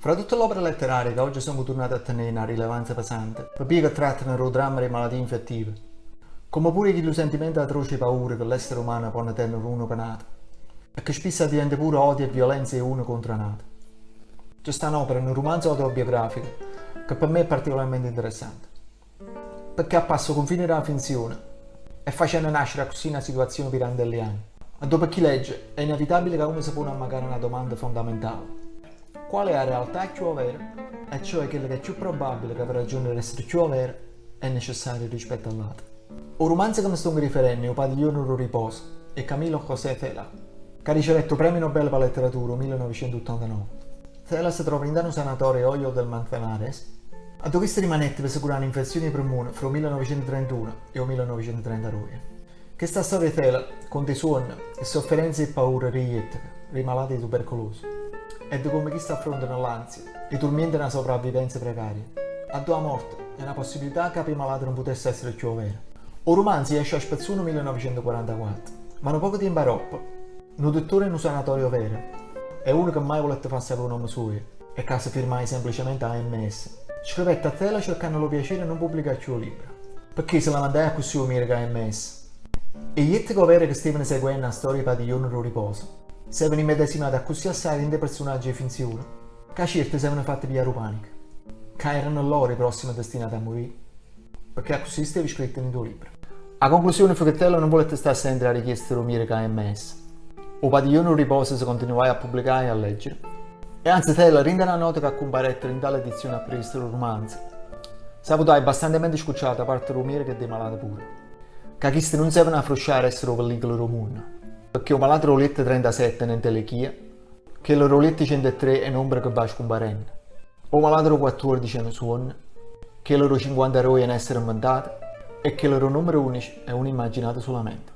Fra tutte ll'opere letterarie ca ogge songo turnate a tené na rilevanza pesante, pe bbia che trattano d' 'o dramma d' 'e malatie infettive, comme pure 'e chillu sentimento atroce 'e paura che ll'essere umane ponno tènere uno pe n'ato, e che spisso addiventa pure odio e violenza 'e uno contro a n'ato. Ce sta n'opera, nu rumanzo autobiografico, che pe me è particolarmente interessante. Pecché appassa 'o cunfine d' 'a finzione e facenno nascere accussì na situazione pirandelliana, addò pe chi legge è inevitabile ca uno se pone ammacaro na domanda fondamentale, qual è 'a realtà cchiù overa, e cioè chella ca è cchiù probabile ca pe raggione d'essere cchiù overa è necessaria rispetto a ll'ate. O rumanzo ca me stongo riferenno è 'O padiglione d' 'o riposo 'e Camilo José Cela, ca ricevette 'o Premio Nobel p' 'a letteratura ô 1989. Cela se trova dint' a nu sanatorio 'e Hoyo del Manzanares, Addò chisto rimanette pe se curà n'infezione 'e premmone fra 'o 1931 e 'o 1932. Chesta storia 'e Cela conta 'e suonne, 'e sofferenze e 'e paure d' 'e jetteche, d' 'e malate 'e tubercolosi e de comme chiste affrontano l'ansia, 'e turmiente 'e na sopravvivenza precaria, addò 'a morte è na possibilità ca p' 'e malate nun putesse essere cchiù overa. O rumanzo jesce a spezzone 'o 1944, ma nu poco tiempo aroppo, nu duttore 'e nu sanatorio overo, e uno ca maje vulette fà sapé 'o nomme suojo, e ca se firmaje semplicemente AMS. Scrivette a Cela cercannolo 'o piacere 'e nun pubblicà cchiù 'o libbro. Pecché se lamentaje accussì 'o miereco AMS. E jetteche overe che stevano seguenno 'a storia 'e Padiglione d' 'o Riposo s'evano immedesimate accussì assaje dint' 'e persunagge 'e finzione ca cierte s'evano fatte piglià d' 'o panico ca erano lloro 'e prossime destinate a murì pecché accussì steva scritto dint' 'o libbro. A conclusione fu che Cela nun vulette stà a sentere 'a richiesta d' 'o miereco AMS. O Padiglione d' 'o Riposo se continuaje a pubblicà e a leggere. E anze Cela, dint' 'a na nota ca cumparette dint' 'a ll'edizione appriesso d' 'o rumanzo, s'avutaje bastantemente scucciato 'a parte d' 'o miereco e d' 'e malate pure, ca chiste nun s'evano 'a fruscià 'e essere 'o vellicolo d' 'o munno, pecché 'o malato d' 'o lietto 37 è n'entelechia, chello d' 'o lietto 103 è n'ombra che va scumparenno, 'o malato d' 'o 14 è nu suonno, chello d' 'o 52 è n'essere 'nventato e chello d' 'o nummero 11 è uno immaginato sulamente.